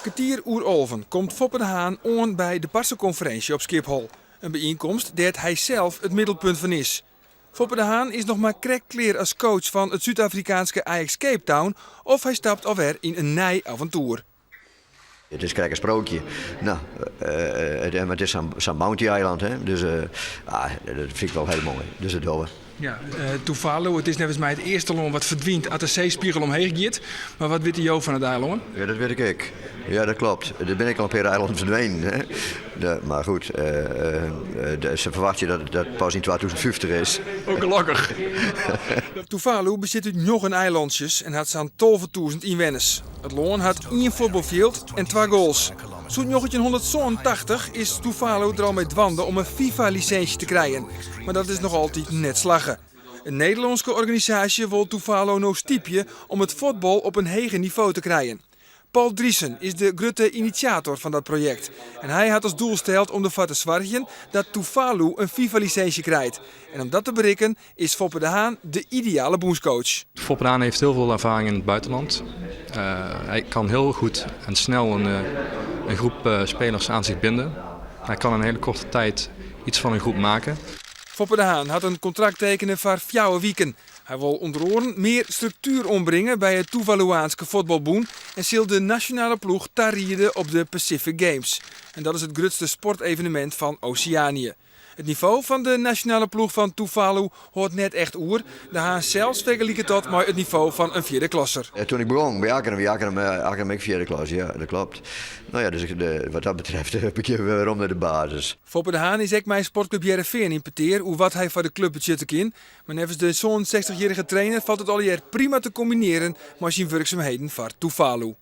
Kertier oer alven komt Foppe de Haan oan by de parsekonferinsje op Skiphol. In byienkomst dêr't hy sels it middelpunt fan is. Foppe de Haan is noch mar krekt klear as coach fan it Súd-Afrikaanske Ajax Cape Town of hy stapt alwer yn in nij aventoer. It is krekt in sprookje. No, it is sa'n bounty island, hè? Dus ah, dat fyn ik wol hiel moai. Dus dat dogge we. Ja, Tuvalu, it is neffens my it earste lân wat ferdwynt as de seespegel omheech giet. Mar wat witte jo fan it eilân? Ja, dat wit ik ek. Ja, dat klopt. Der binne ek al in pear eilannen ferdwenen. Hè? Mar goed, se ferwachtsje dat dat pas yn 2050 is. Oh, gelokkich. Tuvalu bestiet út njoggen eilantsjes en hat sa'n 12.000 ynwenners. It lân hat ien fuotbalfjild en twa goals. Sûnt 1987 is Tuvalu der al mei dwaande om in FIFA-lisinsje te krijen, mar dat is noch altyd net slagge. In Nederlânske organisaasje wol Tuvalu no stypje om it fuotbal op in heger nivo te krijen. Paul Driessen is de grutte inisjator fan dat projekt en hy hat as doel steld om derfoar te soargjen dat Tuvalu in FIFA-lisinsje krijt. En om dat te berikken is Foppe de Haan de ideale bûnscoach. Foppe de Haan heeft heel veel ervaring in het buitenland. Hij kan heel goed en snel een groep spelers aan zich binden. Hij kan in een hele korte tijd iets van een groep maken. Foppe de Haan hat in kontrakt tekene foar 4 wiken. Hy wol ûnder oaren mear struktuer oanbringe by it Tuvaluaanske fuotbalbûn en sil de nasjonale ploech tariede op de Pacific Games. En dat is it grutste sportevenemint fan Oseanië. It nivo fan de nasjonale ploech fan Tuvalu hâldt net echt oer. De Haan sels fergeliket dat mei it nivo fan in fjirde klasser. Ja, toen ik begon by Akkrum, wie Akkrum ek fjirde klas, ja, dat klopt. No ja, dus wat dat betreft begjinne we werom nei de basis. Foppe de Haan is ek mei sportklup Hearrenfean yn petear oer wat hy foar de klup betsjutte kin. Mar neffens de 67-jierrige trainer falt it allegear prima te kombinearjen mei syn wurksumheden foar Tuvalu.